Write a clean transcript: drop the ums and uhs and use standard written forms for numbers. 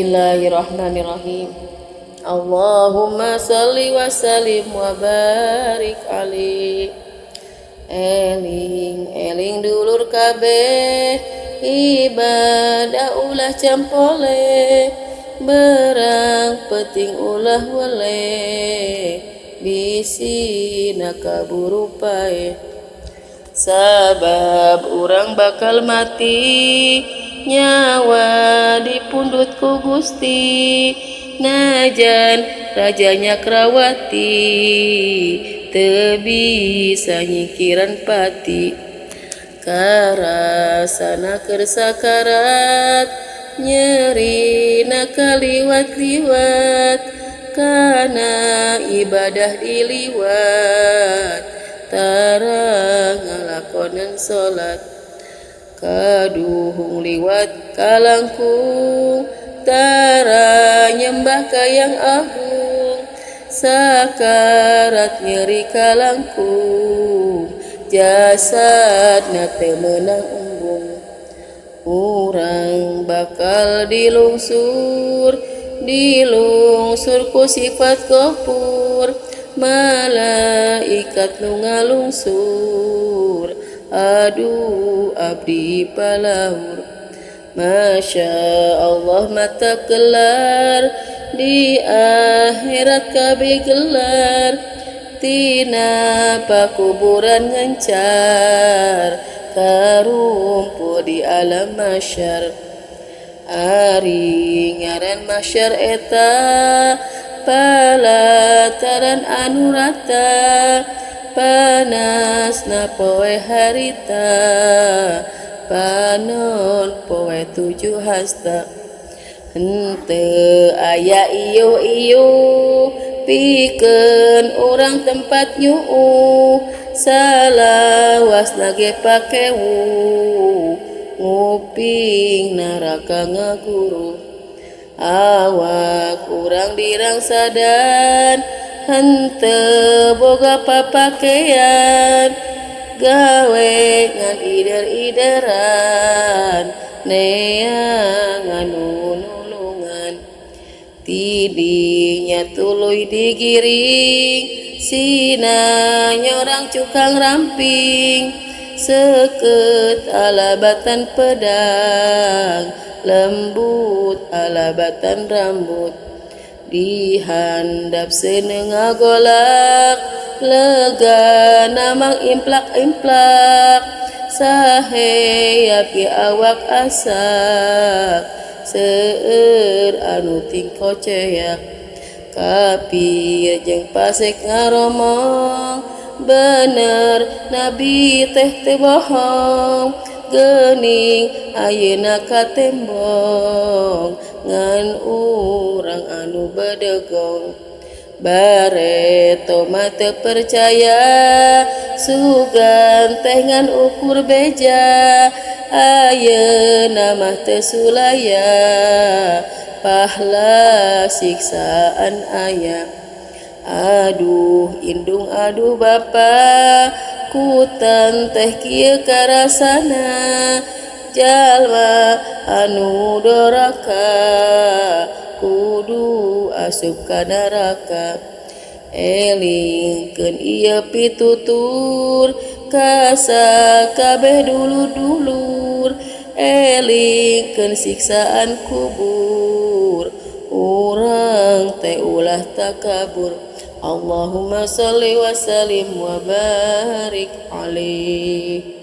Bismillahirrahmanirrahim. Allahumma sholli wa sallim wa barik alaih. Eling eling dulur kabeh, ibadah ulah campole, berang penting ulah wele, bisi kaburu paeh. Sabab urang bakal mati, nyawa dipundut ku Gusti. Najan Raja Nyakrawati teu bisa nyingkiran pati. Karasana keur sakarat, nyerina kaliwat-liwat, kana ibadah diliwat, tara ngalakonan salat. Kaduhung liwat kalangkung, tara nyembah ka Yang Agung. Sakarat nyeri kalangkung, jasadna teu meunang embung. Urang bakal dilungsur, dilungsur ku sifat Ghafur. Malaikat nu ngalungsur, aduh abdi palaur. Masya Allah mata kelar, di akhirat kabeh gelar. Tina pakuburan ngencar, karumpul di alam mahsyar. Ari ngaran mahsyar eta palataran anu rata, panasna poe harita, panon poe tujuh hasta. Henteu aya iuh-iuh pikeun urang tempat nyuuh, salawasna ge pakewuh nguping neraka ngaguru. Awak urang dirangsadan, henteu boga papakean, gawe ngan ider-ideran, neangan nu nulungan. Tidinya tuluy digiring, sina nyorang cukang ramping, seukeut alabatan pedang, lembut alabatan rambut. Dihandap seuneu ngagolak, lega mang implak-implak, saheyap ge awak asak, seueur anu tingkoceak. Kafir jeung fasik ngaromong, bener nabi teh teu bohong. Geuning ayeuna katembong ngan urang anu bedegong. Bareto mah teu percaya, sugan teh ngan ukur beja. Ayeuna mah teu sulaya, pahla siksaan aya. Aduh indung aduh bapa, kutan teh kieu karasana. Jalma anu doraka kudu asup ka neraka. Elingkeun ieu pitutur ka sakabeh dulur-dulur, elingkeun siksaan kubur, urang teh ulah takabur. Allahumma sholli wa sallim wa barik alaih.